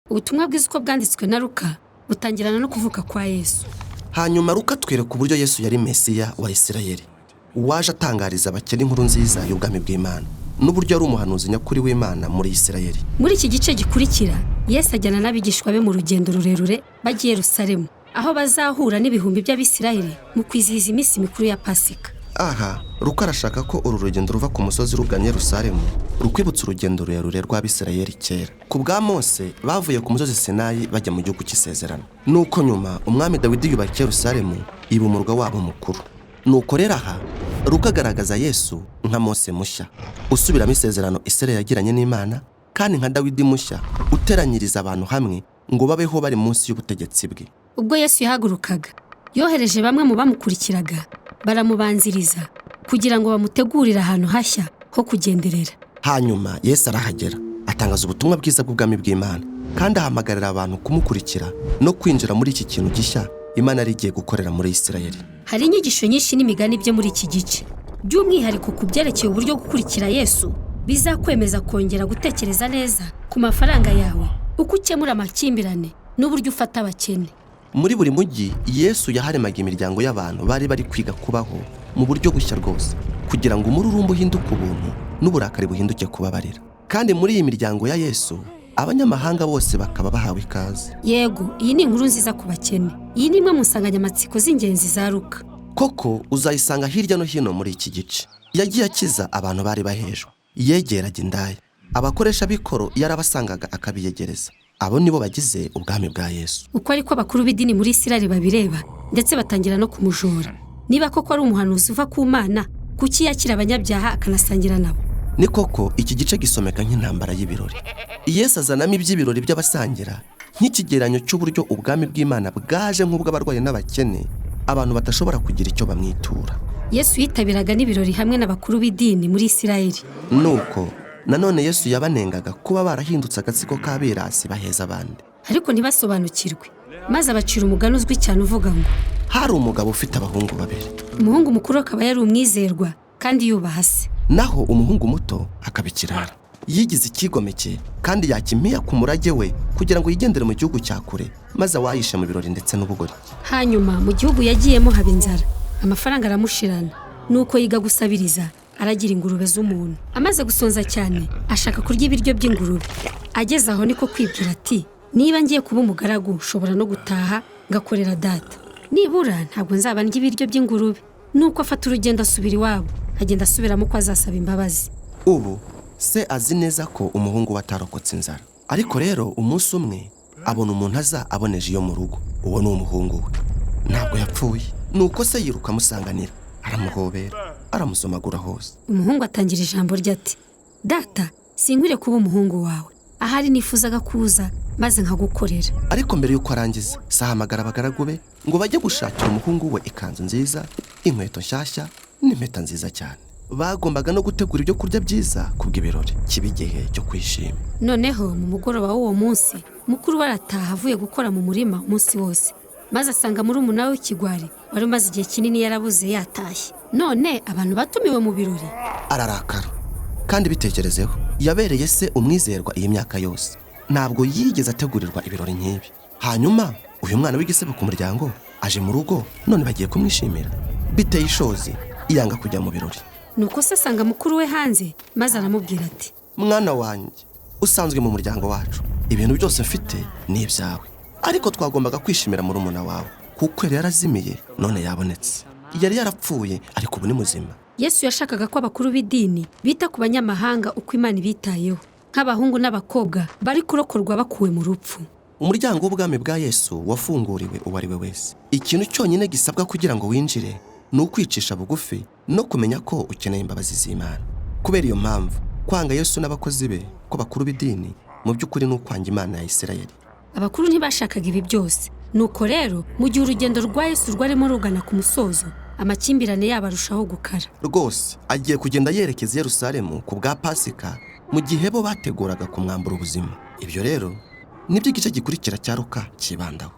Ubutumwa bwiza uko bwanditswe na Luka butangirana no kuvuka kwa Yesu. Hanyuma Luka atwereka uburyo Yesu yari Mesiya wa Isirayeli, waje atangariza abakene inkuru nziza y'ubwami bw'Imana, n'uburyo ari umuhanuzi nyakuri w'Imana muri Isirayeli. Muri iki gice gikurikira, Yesu ajyana n'abigishwa be mu rugendo rurerure bajya i Yerusalemu, aho bazahura n'ibihumbi by'Abisirayeli mu kwizihiza iminsi mikuru ya Pasika. Aha Luka arashaka ko uru rugendo ruva ku musozi rugana i Yerusalemu rukwibutsa urugendo rurerure rw'Abisirayeli kera. Ku bwa Mose bavuye ku musozi Sinayi bajya mu gihugu cy'isezerano. Nuko nyuma umwami Dawidi yubaka i Yerusalemu iba umurwa wabo mukuru. Nuko rero aha Luka agaragaza Yesu nka Mose mushya usubiramo isezerano Isirayeli yagiranye n'Imana, kandi nka Dawidi mushya uteranyiriza abantu hamwe ngo babeho bari munsi y'ubutegetsi bwe. Ubwo Yesu yahagurukaga, yohereje bamwe mu bamukurikiraga baramubanziriza kugira ngo bamutegurire ahantu hashya ho kugenderera. Hanyuma Yesu arahagera, atangaza ubutumwa bwiza bw'ubwami bw'Imana, kandi ahamagarira abantu kumukurikira no kwinjira muri iki kintu gishya Imana yari igiye gukorera muri Isirayeli. Hari inyigisho nyinshi n'imigani byo muri iki gice, by'umwihariko ku byerekeye uburyo gukurikira Yesu bizakwemeza kongera gutekereza neza ku mafaranga yawe, uko ukemura amakimbirane n'uburyo ufata abakene. Muri buri mujyi Yesu yaharemaga imiryango y'abantu bari bari kwiga kubaho mu buryo bushya rwose, kugira ngo umururumba uhinduke ubuntu n'uburakari buhinduke kubabarira. Kandi muri iyi miryango ya Yesu abanyamahanga bose bakaba bahawe ikaze. Yego, iyi ni inkuru nziza ku bakene. Iyi ni imwe mu nsanganyamatsiko z'ingenzi za Luka. Koko uzayisanga hirya no hino muri iki gice. Yagiye akiza abantu bari bahejwe, yegeraga indaya, abakoresha b'ikoro yarabasangaga akabiyegereza. Abo nibo bagize ubwami bwa Yesu. Uko ariko abakuru b'idini muri Isirayeli babireba, ndetse batangira no kumujora. Niba koko ari umuhanuzi uva ku Mana, kuki yakira abanyabyaha akanasangira nabo? Ni koko iki gice gisomeka nk'intambara y'ibirori. Yesu azanamo iby'ibirori by'abasangira nk'ikigereranyo cy'uburyo ubwami bw'Imana bwaje nk'ubw'abarwayi n'abakene, abantu badashobora kugira icyo bamwitura. Yesu yitabiraga n'ibirori hamwe n'abakuru b'idini muri Isirayeli. Nuko nanone Yesu yabanengaga kuba barahindutse agatsiko k'abirasi baheza abandi, ariko ntibasobanukirwe, maze abacira umugani uzwi cyane uvuga ngo hari umugabo ufite abahungu babiri. Umuhungu mukuru akaba yari umwizerwa kandi yubaha se, naho umuhungu muto akaba ikirara. Yigize icyigomeke kandi yakimiya ku murage we kugira ngo yigendere mu gihugu cya kure, maze awayishe mu birori ndetse n'ubugoryi. Hanyuma mu gihugu yagiyemo haba inzara, amafaranga aramushirana, nuko yiga gusabiriza aragira ingurube z'umuntu. Amaze gusonza cyane ashaka kurya ibiryo by'ingurube. Ageze aho niko kwibwira ati niba ngiye kuba umugaragu nshobora no gutaha ngakorera data, nibura ntabwo nzaba ndya ibiryo by'ingurube. Nuko afata urugendo asubira iwabo, agenda asubiramo uko azasaba imbabazi. Ubu se azi neza ko umuhungu we atarokotse inzara. Ariko rero umunsi umwe abona umuntu aza aboneje iyo mu rugo. Uwo ni umuhungu we, ntabwo yapfuye. Nuko se yiruka amusanganira, aramuhobera, aramusomagura hose. Umuhungu atangira ijambo rye ati data, sinkwiriye kuba umuhungu wawe, ahari nifuzaga kuza maze nkagukorera. Ariko mbere y'uko arangiza, se ahamagara abagaragu be ngo bajye gushakira umuhungu we ikanzu nziza, inkweto nshyashya n'impeta nziza cyane. Bagombaga no gutegura ibyo kurya byiza kubw'ibirori, kiba igihe cyo kwishima. Noneho mu mugoroba w'uwo munsi, mukuru we arataha avuye gukora mu murima umunsi wose, maze asanga murumuna we w'ikigwari wari umaze igihe kinini yarabuze yatashye. None abantu batumiwe mu birori. Ararakara, kandi bitekerezeho, yabereye se umwizerwa iyi myaka yose, ntabwo yigeze ategurirwa ibirori nk'ibi. Hanyuma uyu mwana w'igisebo ku muryango aje mu rugo, none bagiye kumwishimira. Biteye ishozi, yanga kujya mu birori. Nuko se asanga mukuru we hanze, maze aramubwira ati mwana wanjye, usanzwe mu muryango wacu, ibintu byose mfite ni ibyawe, ariko twagombaga kwishimira murumuna wawe, kuko yari yarazimiye none yabonetse, yari yarapfuye ariko ubu ni muzima. Yesu yashakaga ko abakuru b'idini bita ku banyamahanga uko Imana ibitayeho, nk'abahungu n'abakobwa bari kurokorwa bakuwe mu rupfu. Umuryango w'ubwami bwa Yesu wafunguriwe uwo ari we wese. Ikintu cyonyine gisabwa kugira ngo winjire ni ukwicisha bugufi no kumenya ko ukeneye imbabazi z'Imana. Kubera iyo mpamvu, kwanga Yesu n'abakozi be ko bakuru b'idini mu by'ukuri ni ukwanga Imana ya Isirayeli. Abakuru ntibashakaga ibi byose. Nuko rero mu gihe urugendo rwa Yesu rwarimo rugana ku musozo, amakimbirane yabo arushaho gukara. Rwose agiye kugenda yerekeza i Yerusalemu ku bwa Pasika, mu gihe bo bateguraga kumwambura ubuzima. Ibyo rero nibyo igice gikurikira cya Luka cyibandaho.